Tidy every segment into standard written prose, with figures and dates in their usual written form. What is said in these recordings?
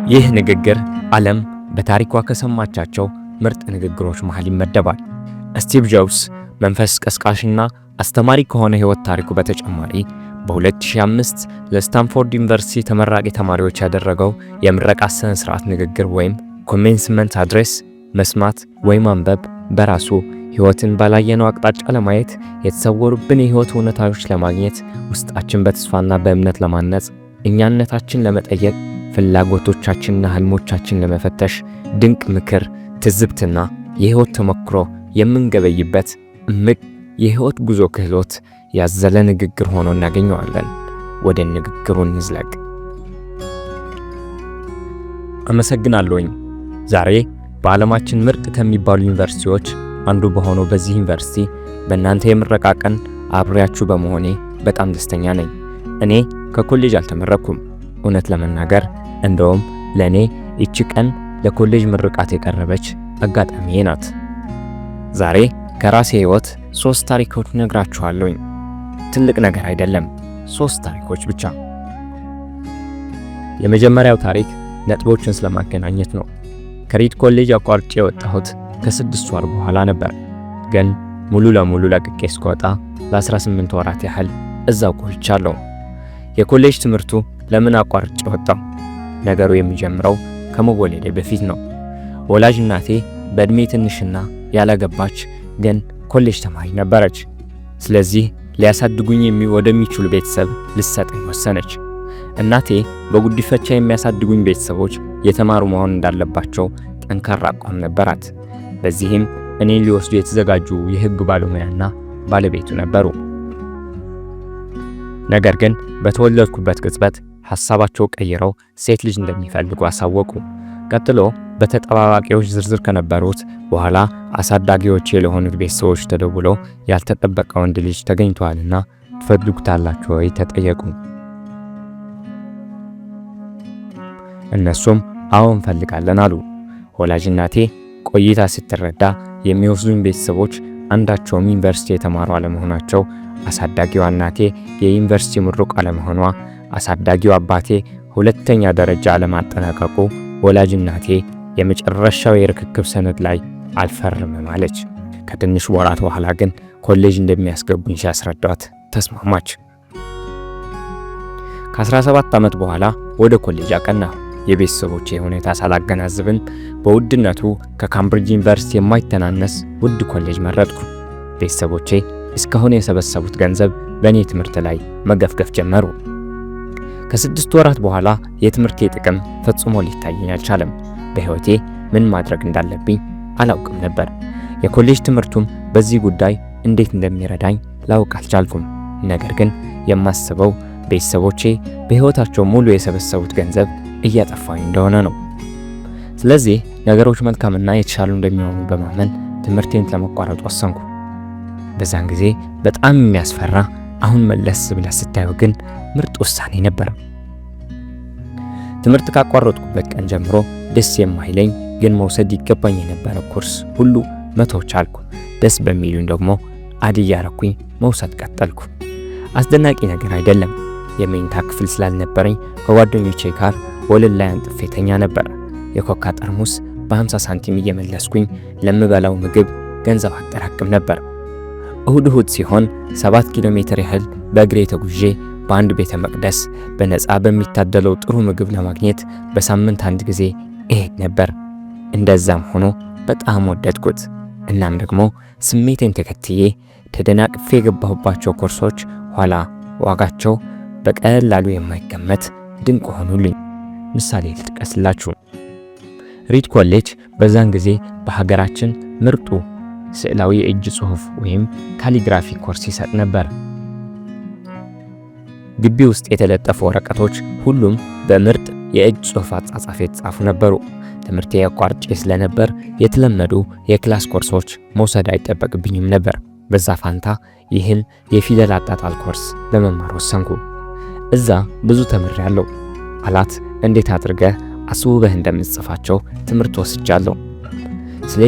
ይህ ንግግር ዓለም በታሪኳ ከሰማቻቸው ምርጥ ንግግሮች መሃል ይመደባል። ስቲቭ ጆብስ መንፈስ ቀስቃሽና አስተማሪ ከሆነ ሕይወት ታሪኩ በተጨማሪ በ2005 ለስታንፎርድ ዩኒቨርሲቲ ተመራቂ ተማሪዎች ያደረገው የምረቃ ሥነ ሥርዓት ንግግር ወይም commencement address መስማት ወይም ማንበብ በራሱ ሕይወትን ባላየነው አቅጣጫ ለማየት፣ የተሰወሩብን የሕይወት እውነታዎች ለማግኘት፣ ውስጣችን በተስፋና በእምነት ለማነጽ፣ እኛነታችን ለመጠየቅ፣ ፍላጎቶቻችንና ህልሞቻችን ለመፈተሽ ድንቅ ምክር፣ ትዝብትና የሕይወት ተሞክሮ የምንገበይበት እምቅ የሕይወት ጉዞ ክህሎት ያዘለ ንግግር ሆኖ እናገኘዋለን። ወደ ንግግሩ እንዝለቅ። አመሰግናለሁኝ። ዛሬ በዓለማችን ምርጥ ከሚባሉ ዩኒቨርሲቲዎች አንዱ በሆነው በዚህ ዩኒቨርሲቲ በእናንተ የምረቃ ቀን አብሬያችሁ በመሆኔ በጣም ደስተኛ ነኝ። እኔ ከኮሌጅ አልተመረኩም። እውነት ለመናገር እንደውም ለእኔ ይቺ ቀን ለኮሌጅ ምርቃት የቀረበች አጋጣሚዬ ናት። ዛሬ ከራሴ ሕይወት ሶስት ታሪኮች ነግራችኋለሁኝ። ትልቅ ነገር አይደለም፣ ሶስት ታሪኮች ብቻ። የመጀመሪያው ታሪክ ነጥቦችን ስለማገናኘት ነው። ከሪድ ኮሌጅ አቋርጬ የወጣሁት ከ6 ወር በኋላ ነበር። ግን ሙሉ ለሙሉ ለቅቄ እስክወጣ ለ18 ወራት ያህል እዛው ቆይቻለሁ። የኮሌጅ ትምህርቱ ለምን አቋርጬ ወጣሁ? ነገሩ የሚጀምረው ከመወለዴ በፊት ነው። ወላጅ እናቴ በእድሜ ትንሽና ያላገባች ግን ኮሌጅ ተማሪ ነበረች። ስለዚህ ሊያሳድጉኝ ወደሚችሉ ቤተሰብ ልትሰጠኝ ወሰነች። እናቴ በጉዲፈቻ የሚያሳድጉኝ ቤተሰቦች የተማሩ መሆን እንዳለባቸው ጠንካራ አቋም ነበራት። በዚህም እኔን ሊወስዱ የተዘጋጁ የሕግ ባለሙያና ባለቤቱ ነበሩ። ነገር ግን በተወለድኩበት ቅጽበት ሐሳባቸው ቀይረው ሴት ልጅ እንደሚፈልጉ አሳወቁ። ቀጥሎ በተጠባባቂዎች ዝርዝር ከነበሩት በኋላ አሳዳጊዎቼ ለሆኑት ቤተሰቦች ተደውሎ ያልተጠበቀ ወንድ ልጅ ተገኝቷልና ትፈልጉታላችሁ ወይ ተጠየቁ። እነሱም አዎ እንፈልጋለን አሉ። ወላጅ እናቴ ቆይታ ስትረዳ የሚወስዱኝ ቤተሰቦች አንዳቸውም ዩኒቨርሲቲ የተማሩ አለመሆናቸው፣ አሳዳጊዋ እናቴ የዩኒቨርሲቲ ምሩቅ አለመሆኗ፣ አሳዳጊው አባቴ ሁለተኛ ደረጃ አለማጠናቀቁ ወላጅ እናቴ የመጨረሻው የርክክብ ሰነድ ላይ አልፈርምም አለች። ከትንሽ ወራት በኋላ ግን ኮሌጅ እንደሚያስገቡኝ ሲያስረዷት ተስማማች። ከ17 ዓመት በኋላ ወደ ኮሌጅ አቀናሁ። የቤተሰቦቼ ሁኔታ ሳላገናዝብን በውድነቱ ከካምብሪጅ ዩኒቨርሲቲ የማይተናነስ ውድ ኮሌጅ መረጥኩ። ቤተሰቦቼ እስካሁን የሰበሰቡት ገንዘብ በእኔ ትምህርት ላይ መገፍገፍ ጀመሩ። ከ6 ወራት በኋላ የትምህርቴ ጥቅም ፈጽሞ ሊታየኝ አልቻለም። በሕይወቴ ምን ማድረግ እንዳለብኝ አላውቅም ነበር። የኮሌጅ ትምህርቱም በዚህ ጉዳይ እንዴት እንደሚረዳኝ ላውቅ አልቻልኩም። ነገር ግን የማስበው ቤተሰቦቼ በሕይወታቸው ሙሉ የሰበሰቡት ገንዘብ እያጠፋኝ እንደሆነ ነው። ስለዚህ ነገሮች መልካምና የተሻሉ እንደሚሆኑ በማመን ትምህርቴን ለመቋረጥ ወሰንኩ። በዛን ጊዜ በጣም የሚያስፈራ፣ አሁን መለስ ብለህ ስታየው ግን ምርጥ ውሳኔ ነበር። ትምህርት ካቋረጥኩበት ቀን ጀምሮ ደስ የማይለኝ ግን መውሰድ ይገባኝ የነበረ ኮርስ ሁሉ መተው ቻልኩ። ደስ በሚሉኝ ደግሞ add እያረኩኝ መውሰድ ቀጠልኩ። አስደናቂ ነገር አይደለም። የመኝታ ክፍል ስላልነበረኝ ከጓደኞቼ ጋር ወለል ላይ አንጥፌ ተኛ ነበር። የኮካ ጠርሙስ በ50 ሳንቲም እየመለስኩኝ ለምበላው ምግብ ገንዘብ አጠራቅም ነበር። እሁድ እሁድ ሲሆን 7 ኪሎ ሜትር ያህል በእግሬ ተጉዤ በአንድ ቤተ መቅደስ በነፃ በሚታደለው ጥሩ ምግብ ለማግኘት በሳምንት አንድ ጊዜ እሄድ ነበር። እንደዛም ሆኖ በጣም ወደድኩት። እናም ደግሞ ስሜቴን ተከትዬ ተደናቅፌ የገባሁባቸው ኮርሶች ኋላ ዋጋቸው በቀላሉ የማይገመት ድንቅ ሆኑልኝ። ምሳሌ ልጥቀስላችሁ። ሪድ ኮሌጅ በዛን ጊዜ በሀገራችን ምርጡ ስዕላዊ የእጅ ጽሑፍ ወይም calligraphy ኮርስ ይሰጥ ነበር። ግቢ ውስጥ የተለጠፉ ወረቀቶች ሁሉም በምርጥ የእጅ ጽሑፍ አጻጻፍ የተጻፉ ነበሩ። ትምህርቴ አቋርጬ ስለነበር የተለመዱ የ class ኮርሶች መውሰድ አይጠበቅብኝም ነበር። በዛ ፋንታ ይህን የፊደል አጣጣል ኮርስ ለመማር ወሰንኩ። እዛ ብዙ ተምሬያለሁ። ቃላት እንዴት አድርገህ አስውበህ እንደምትጽፋቸው ትምህርት ወስጃለሁ። ስለ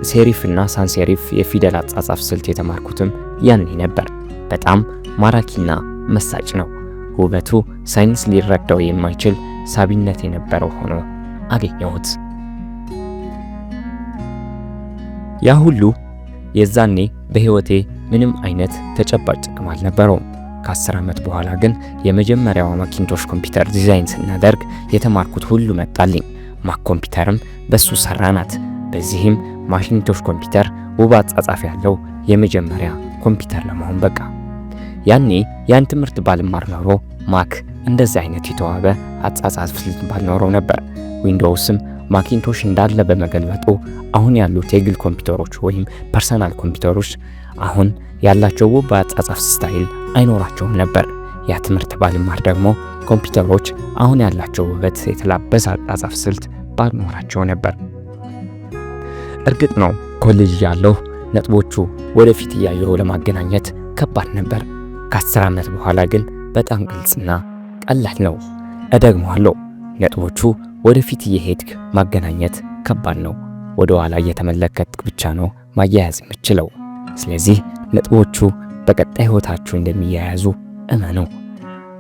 serif እና sans serif የፊደል አጻጻፍ ስልት የተማርኩትም ያኔ ነበር። በጣም ማራኪና መሳጭ ነው። ውበቱ ሳይንስ ሊረዳው የማይችል ሳቢነት የነበረው ሆኖ አገኘሁት። ያ ሁሉ የዛኔ በህይወቴ ምንም አይነት ተጨባጭ ጥቅም አልነበረውም። ከ10 ዓመት በኋላ ግን የመጀመሪያዋ ማኪንቶሽ ኮምፒውተር ዲዛይን ስናደርግ የተማርኩት ሁሉ መጣልኝ። ማክ ኮምፒውተርም በሱ ሰራናት። በዚህም ማኪንቶሽ ኮምፒውተር ውብ አጻጻፍ ያለው የመጀመሪያ ኮምፒውተር ለመሆን በቃ። ያኔ ያን ትምህርት ባልማር ኖሮ ማክ እንደዚህ አይነት የተዋበ አጻጻፍ ስልት ባልኖረው ነበር። ዊንዶውስም ማኪንቶሽ እንዳለ በመገልበጡ አሁን ያሉት የግል ኮምፒውተሮች ወይም personal ኮምፒውተሮች አሁን ያላቸው ውብ አጻጻፍ style አይኖራቸውም ነበር። ያ ትምህርት ባልማር ደግሞ ኮምፒውተሮች አሁን ያላቸው ውበት የተላበሰ አጻጻፍ ስልት ባልኖራቸው ነበር። እርግጥ ነው ኮሌጅ ያለው ነጥቦቹ ወደፊት እያየሁ ለማገናኘት ከባድ ነበር። ከ10 ዓመት በኋላ ግን በጣም ግልጽና ቀላል ነው። እደግመዋለሁ፣ ነጥቦቹ ወደፊት እየሄድክ ማገናኘት ከባድ ነው። ወደ ኋላ እየተመለከትክ ብቻ ነው ማያያዝ የምችለው። ስለዚህ ነጥቦቹ በቀጣይ ህይወታችሁ እንደሚያያዙ እመኑ።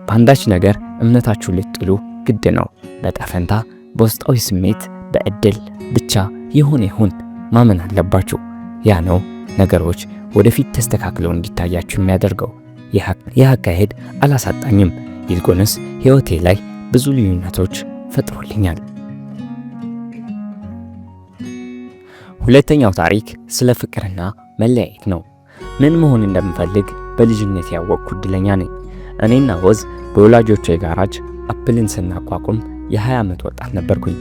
በአንዳች ነገር እምነታችሁን ልትጥሉ ግድ ነው። በዕጣ ፈንታ፣ በውስጣዊ ስሜት፣ በእድል ብቻ ይሁን ይሁን ማመን አለባችሁ። ያ ነው ነገሮች ወደፊት ተስተካክለው እንዲታያችሁ የሚያደርገው። ይህ አካሄድ አላሳጣኝም፣ ይልቁንስ ህይወቴ ላይ ብዙ ልዩነቶች ፈጥሮልኛል። ሁለተኛው ታሪክ ስለ ፍቅርና መለያየት ነው። ምን መሆን እንደምፈልግ በልጅነት ያወቅኩ እድለኛ ነኝ። እኔና ወዝ በወላጆቼ ጋራጅ አፕልን ስናቋቁም የ20 ዓመት ወጣት ነበርኩኝ።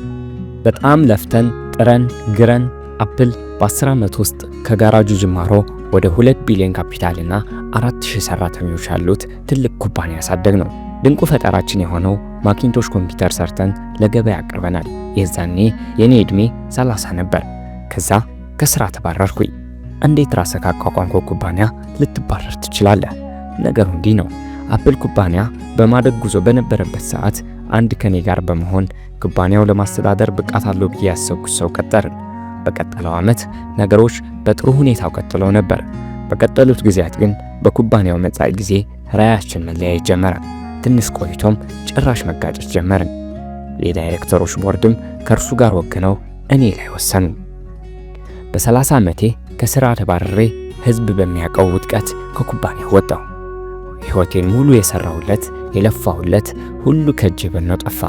በጣም ለፍተን ጥረን ግረን አፕል በ10 ዓመት ውስጥ ከጋራጁ ጅማሮ ወደ 2 ቢሊዮን ካፒታልና 4000 ሰራተኞች ያሉት ትልቅ ኩባንያ ያሳደግነው። ድንቁ ፈጠራችን የሆነው ማኪንቶሽ ኮምፒውተር ሰርተን ለገበያ አቅርበናል። የዛኔ የኔ ዕድሜ 30 ነበር። ከዛ ከስራ ተባረርኩኝ። እንዴት ራስህ ካቋቋምከው ኩባንያ ልትባረር ትችላለህ? ነገሩ እንዲህ ነው። አፕል ኩባንያ በማደግ ጉዞ በነበረበት ሰዓት አንድ ከኔ ጋር በመሆን ኩባንያው ለማስተዳደር ብቃት አለው ብዬ ያሰብኩት ሰው ቀጠርን። በቀጠለው ዓመት ነገሮች በጥሩ ሁኔታው ቀጥለው ነበር። በቀጠሉት ጊዜያት ግን በኩባንያው መጻኢ ጊዜ ራዕያችን መለያየት ጀመረ። ትንሽ ቆይቶም ጭራሽ መጋጨት ጀመርን። የዳይሬክተሮች ቦርድም ከእርሱ ጋር ወግነው እኔ ላይ ወሰኑ። በ30 ዓመቴ ከስራ ተባረሬ ህዝብ በሚያውቀው ውድቀት ከኩባንያው ወጣሁ። ሕይወቴን ሙሉ የሰራሁለት የለፋሁለት ሁሉ ከእጄ በኖ ጠፋ።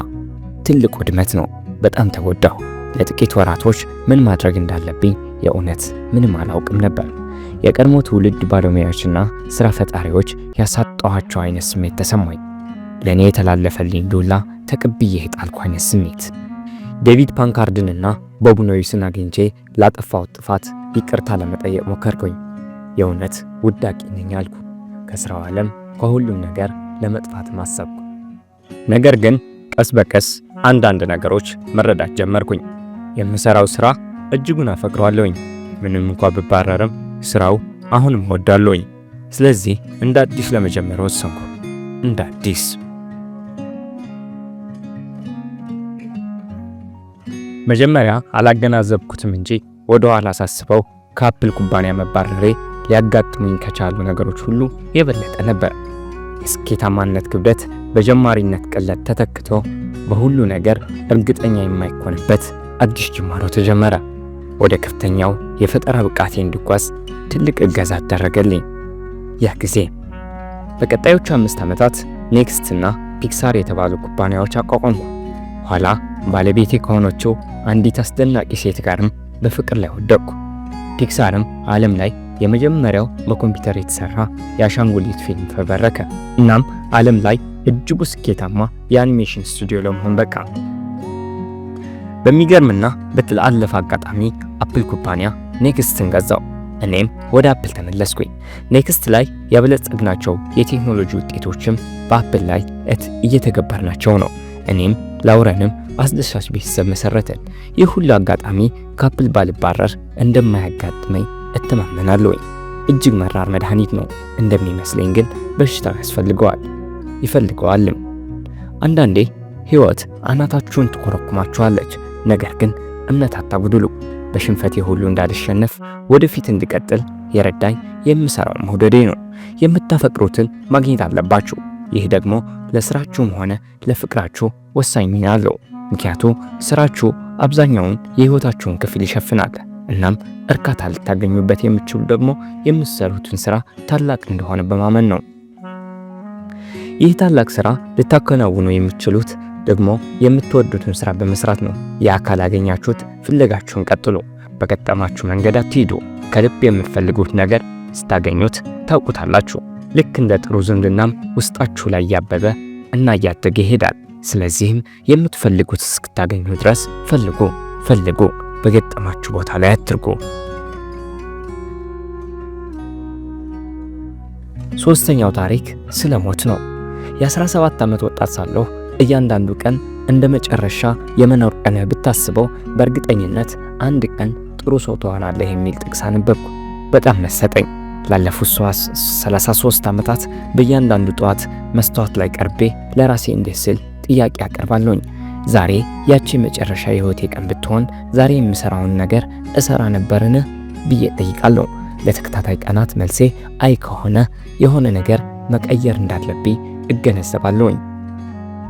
ትልቅ ውድመት ነው። በጣም ተጎዳሁ። ለጥቂት ወራቶች ምን ማድረግ እንዳለብኝ የእውነት ምንም አላውቅም ነበር። የቀድሞ ትውልድ ባለሙያዎችና ስራ ፈጣሪዎች ያሳጣኋቸው አይነት ስሜት ተሰማኝ። ለእኔ የተላለፈልኝ ዱላ ተቀብዬ የጣልኩ አይነት ስሜት። ዴቪድ ፓንካርድንና ቦብ ኖይስን አግኝቼ ላጠፋሁት ጥፋት ይቅርታ ለመጠየቅ ሞከርኩኝ። የእውነት ውዳቂ ነኝ አልኩ። ከስራው ዓለም ከሁሉም ነገር ለመጥፋት ማሰብኩ። ነገር ግን ቀስ በቀስ አንዳንድ ነገሮች መረዳት ጀመርኩኝ። የምሰራው ስራ እጅጉን አፈቅረዋለሁኝ። ምንም እንኳ ብባረርም ስራው አሁንም እወዳለሁኝ። ስለዚህ እንደ አዲስ ለመጀመር ወሰንኩ። እንደ አዲስ። መጀመሪያ አላገናዘብኩትም እንጂ ወደ ኋላ ሳስበው ከአፕል ኩባንያ መባረሬ ሊያጋጥሙኝ ከቻሉ ነገሮች ሁሉ የበለጠ ነበር። የስኬታማነት ክብደት በጀማሪነት ቅለት ተተክቶ በሁሉ ነገር እርግጠኛ የማይኮንበት አዲስ ጅማሮ ተጀመረ። ወደ ከፍተኛው የፈጠራ ብቃቴ እንድጓዝ ትልቅ እገዛ አደረገልኝ። ያ ጊዜ በቀጣዮቹ 5 ዓመታት ኔክስት እና ፒክሳር የተባሉ ኩባንያዎች አቋቋምኩ። ኋላ ባለቤቴ ከሆነችው አንዲት አስደናቂ ሴት ጋርም በፍቅር ላይ ወደቅኩ። ፒክሳርም ዓለም ላይ የመጀመሪያው በኮምፒውተር የተሰራ የአሻንጉሊት ፊልም ፈበረከ። እናም ዓለም ላይ እጅጉ ስኬታማ የአኒሜሽን ስቱዲዮ ለመሆን በቃ። በሚገርምና በተላለፈ አጋጣሚ አፕል ኩባንያ ኔክስትን ገዛው። እኔም ወደ አፕል ተመለስኩኝ። ኔክስት ላይ ያበለጸግናቸው የቴክኖሎጂ ውጤቶችም በአፕል ላይ እየተገበርናቸው ነው። እኔም ላውረንም አስደሳች ቤተሰብ መሰረትን። ይህ ሁሉ አጋጣሚ ከአፕል ባልባረር እንደማያጋጥመኝ እተማመናለሁ። እጅግ መራር መድኃኒት ነው እንደሚመስለኝ፣ ግን በሽታው ያስፈልገዋል ይፈልገዋልም። አንዳንዴ ህይወት አናታችሁን ትኮረኩማችኋለች። ነገር ግን እምነት አታጉድሉ። በሽንፈቴ ሁሉ እንዳልሸነፍ ወደፊት እንድቀጥል የረዳኝ የምሰራው መውደዴ ነው። የምታፈቅሩትን ማግኘት አለባችሁ። ይህ ደግሞ ለስራችሁም ሆነ ለፍቅራችሁ ወሳኝ ሚና አለው። ምክንያቱ ስራችሁ አብዛኛውን የህይወታችሁን ክፍል ይሸፍናል። እናም እርካታ ልታገኙበት የምትችሉ ደግሞ የምትሰሩትን ስራ ታላቅ እንደሆነ በማመን ነው። ይህ ታላቅ ስራ ልታከናውኑ የምትችሉት ደግሞ የምትወዱትን ስራ በመስራት ነው። ያ ካላገኛችሁት ፍለጋችሁን ቀጥሉ። በገጠማችሁ መንገድ አትሂዱ። ከልብ የምትፈልጉት ነገር ስታገኙት ታውቁታላችሁ። ልክ እንደ ጥሩ ዝምድናም ውስጣችሁ ላይ እያበበ እና እያደገ ይሄዳል። ስለዚህም የምትፈልጉት እስክታገኙ ድረስ ፈልጉ ፈልጉ። በገጠማችሁ ቦታ ላይ አትርጉ። ሶስተኛው ታሪክ ስለ ሞት ነው። የ17 ዓመት ወጣት ሳለሁ እያንዳንዱ ቀን እንደ መጨረሻ የመኖር ቀንህ ብታስበው በእርግጠኝነት አንድ ቀን ጥሩ ሰው ትሆናለህ የሚል ጥቅስ አነበብኩ። በጣም መሰጠኝ። ላለፉት 33 ዓመታት በእያንዳንዱ ጠዋት መስተዋት ላይ ቀርቤ ለራሴ እንዲህ ስል ጥያቄ አቀርባለሁኝ። ዛሬ ያቺ መጨረሻ የህይወቴ ቀን ብትሆን ዛሬ የምሰራውን ነገር እሰራ ነበርን ብዬ ጠይቃለሁ። ለተከታታይ ቀናት መልሴ አይ ከሆነ የሆነ ነገር መቀየር እንዳለብኝ እገነዘባለሁኝ።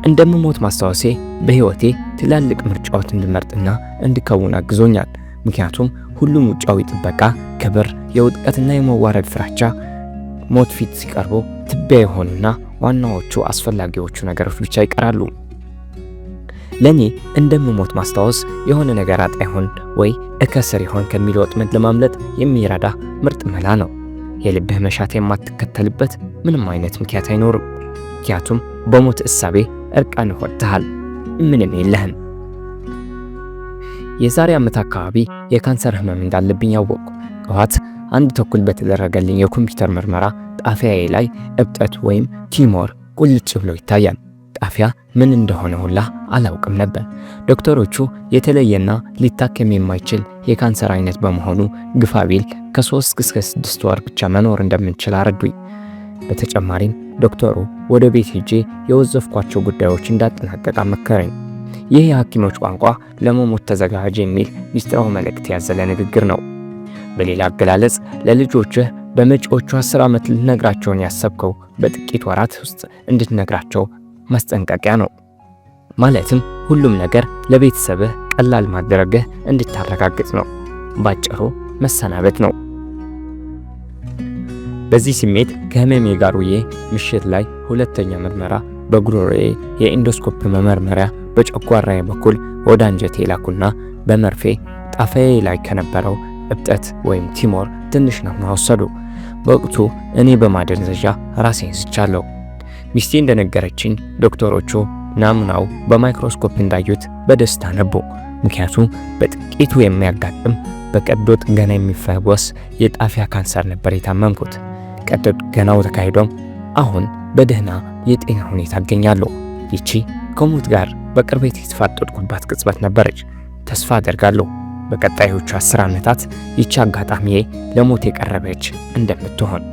እንደምሞት ማስታወሴ በህይወቴ ትላልቅ ምርጫዎች እንድመርጥና እንድከውን አግዞኛል። ምክንያቱም ሁሉም ውጫዊ ጥበቃ፣ ክብር፣ የውድቀትና የመዋረድ ፍራቻ ሞት ፊት ሲቀርቡ ትቢያ የሆኑና ዋናዎቹ አስፈላጊዎቹ ነገሮች ብቻ ይቀራሉ። ለኔ እንደምሞት ማስታወስ የሆነ ነገር አጣ ይሆን ወይ እከስር ይሆን ከሚል ወጥመድ ለማምለጥ የሚረዳ ምርጥ መላ ነው። የልብህ መሻት የማትከተልበት ምንም አይነት ምክንያት አይኖርም። ምክንያቱም በሞት እሳቤ እርቃንህ ወጥተሃል፣ ምንም የለህም። የዛሬ ዓመት አካባቢ የካንሰር ህመም እንዳለብኝ አወቅኩ። ጠዋት 1:30 በተደረገልኝ የኮምፒውተር ምርመራ ጣፊያዬ ላይ እብጠት ወይም tumor ቁልጭ ብሎ ይታያል። ጣፊያ ምን እንደሆነ ሁላ አላውቅም ነበር። ዶክተሮቹ የተለየና ሊታከም የማይችል የካንሰር አይነት በመሆኑ ግፋ ቢል ከ3 እስከ 6 ወር ብቻ መኖር እንደምንችል አረዱኝ። በተጨማሪም ዶክተሩ ወደ ቤት ሄጄ የወዘፍኳቸው ጉዳዮች እንዳጠናቀቅ መከረኝ። ይህ የሐኪሞች ቋንቋ ለመሞት ተዘጋጅ የሚል ሚስጥራዊ መልእክት ያዘለ ንግግር ነው። በሌላ አገላለጽ ለልጆችህ በመጪዎቹ 10 ዓመት ልትነግራቸውን ያሰብከው በጥቂት ወራት ውስጥ እንድትነግራቸው ማስጠንቀቂያ ነው። ማለትም ሁሉም ነገር ለቤተሰብህ ቀላል ማድረግህ እንድታረጋግጥ ነው። ባጭሩ መሰናበት ነው። በዚህ ስሜት ከህመሜ ጋር ውዬ ምሽት ላይ ሁለተኛ ምርመራ በጉሮሮዬ የ endoscope መመርመሪያ በጨጓራዬ በኩል ወደ አንጀቴ ላኩና በመርፌ ጣፋዬ ላይ ከነበረው እብጠት ወይም tumor ትንሽ ናሙና ወሰዱ። በወቅቱ እኔ በማደንዘዣ ራሴን ስቻለሁ። ሚስቴ እንደነገረችኝ ዶክተሮቹ ናሙናው በማይክሮስኮፕ እንዳዩት በደስታ ነቡ። ምክንያቱም በጥቂቱ የሚያጋጥም በቀዶ ጥገና የሚፈወስ የጣፊያ ካንሰር ነበር የታመምኩት። ቀዶ ጥገናው ተካሂዶም አሁን በደህና የጤና ሁኔታ አገኛለሁ። ይቺ ከሞት ጋር በቅርበት የተፋጠጥኩባት ቅጽበት ነበረች። ተስፋ አደርጋለሁ በቀጣዮቹ 10 ዓመታት ይቺ አጋጣሚዬ ለሞት የቀረበች እንደምትሆን።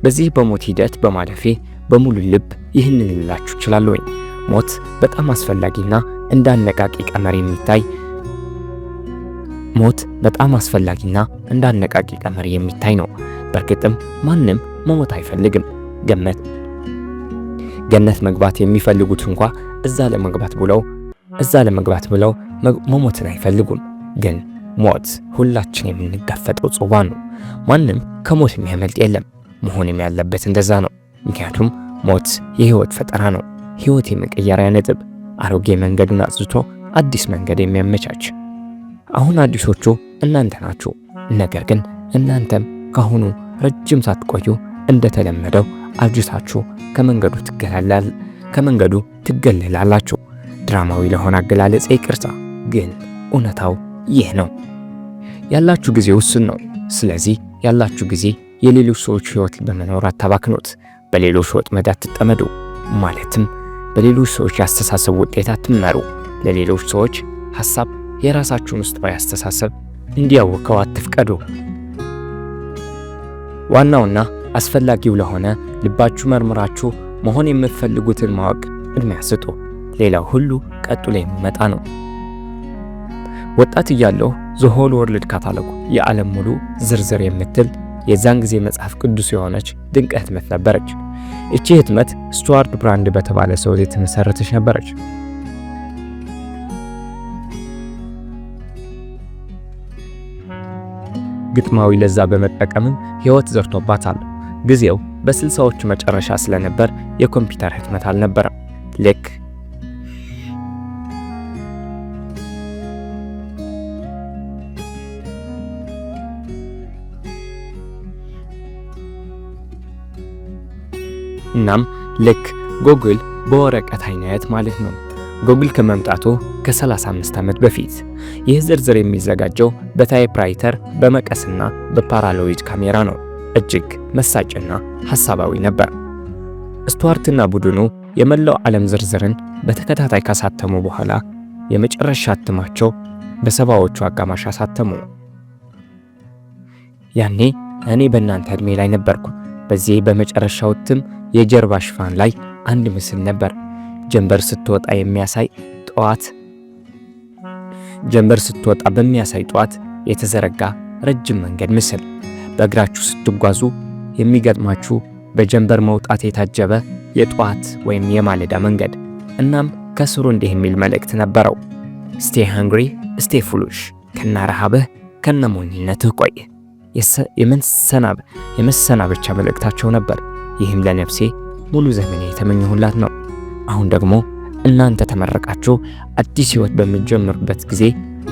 በዚህ በሞት ሂደት በማለፌ በሙሉ ልብ ይህንን ልላችሁ እችላለሁኝ። ሞት በጣም አስፈላጊና እንደ አነቃቂ ቀመር የሚታይ ሞት በጣም አስፈላጊና እንደ አነቃቂ ቀመር የሚታይ ነው። በእርግጥም ማንም መሞት አይፈልግም። ገነት መግባት የሚፈልጉት እንኳ እዛ ለመግባት ብለው መሞትን አይፈልጉም። ግን ሞት ሁላችን የምንጋፈጠው ጽዋ ነው። ማንም ከሞት የሚያመልጥ የለም። መሆንም ያለበት እንደዛ ነው። ምክንያቱም ሞት የህይወት ፈጠራ ነው። ህይወት የመቀየሪያ ነጥብ፣ አሮጌ መንገዱን አጽድቶ አዲስ መንገድ የሚያመቻች። አሁን አዲሶቹ እናንተ ናችሁ። ነገር ግን እናንተም ካሁኑ ረጅም ሳትቆዩ እንደተለመደው አርጅታችሁ ከመንገዱ ትገለላላችሁ። ድራማዊ ለሆነ አገላለጽ ይቅርታ፣ ግን እውነታው ይህ ነው። ያላችሁ ጊዜ ውስን ነው። ስለዚህ ያላችሁ ጊዜ የሌሎች ሰዎች ህይወት በመኖር አታባክኑት። በሌሎች ወጥመድ አትጠመዱ። ማለትም በሌሎች ሰዎች ያስተሳሰብ ውጤት አትመሩ። ለሌሎች ሰዎች ሐሳብ የራሳችሁን ውስጣዊ አስተሳሰብ እንዲያውከው አትፍቀዱ። ዋናውና አስፈላጊው ለሆነ ልባችሁ መርምራችሁ መሆን የምትፈልጉትን ማወቅ ቅድሚያ ስጡ። ሌላው ሁሉ ቀጥሎ የሚመጣ ነው። ወጣት እያለሁ The Whole World Catalog የዓለም ሙሉ ዝርዝር የምትል የዛን ጊዜ መጽሐፍ ቅዱስ የሆነች ድንቅ ህትመት ነበረች። እቺ ህትመት ስቱዋርት ብራንድ በተባለ ሰው የተመሰረተች ነበረች። ግጥማዊ ለዛ በመጠቀምም ሕይወት ዘርቶባታል። ጊዜው በስልሳዎቹ መጨረሻ ስለነበር የኮምፒውተር ህትመት አልነበረም። ልክ እናም ልክ ጎግል በወረቀት አይነት ማለት ነው። ጎግል ከመምጣቱ ከ35 ዓመት በፊት ይህ ዝርዝር የሚዘጋጀው በ typewriter፣ በመቀስና በፖላሮይድ ካሜራ ነው። እጅግ መሳጭና ሐሳባዊ ነበር። ስቱዋርትና ቡድኑ የመላው ዓለም ዝርዝርን በተከታታይ ካሳተሙ በኋላ የመጨረሻ እትማቸው በሰባዎቹ አጋማሽ አሳተሙ። ያኔ እኔ በእናንተ ዕድሜ ላይ ነበርኩ። በዚህ በመጨረሻው እትም የጀርባ ሽፋን ላይ አንድ ምስል ነበር። ጀንበር ስትወጣ የሚያሳይ ጠዋት ጀንበር ስትወጣ በሚያሳይ ጠዋት የተዘረጋ ረጅም መንገድ ምስል። በእግራችሁ ስትጓዙ የሚገጥማችሁ በጀንበር መውጣት የታጀበ የጠዋት ወይም የማለዳ መንገድ። እናም ከስሩ እንዲህ የሚል መልእክት ነበረው፦ "Stay hungry, stay foolish"፣ ከነ ረሃብህ ከነ ሞኝነትህ ቆይ። የመሰናበቻ መልእክታቸው ነበር። ይህም ለነፍሴ ሙሉ ዘመኔ የተመኘሁላት ነው። አሁን ደግሞ እናንተ ተመረቃችሁ አዲስ ህይወት በምትጀምሩበት ጊዜ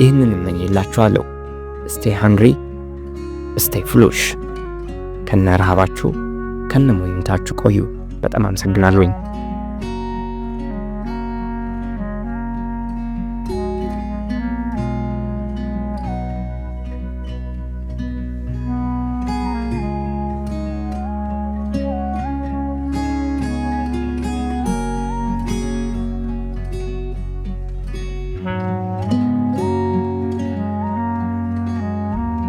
ይህንን እመኝላችኋለሁ። Stay hungry, stay foolish፣ ከነ ረሃባችሁ ከነ ሞኝነታችሁ ቆዩ። በጣም አመሰግናለሁኝ።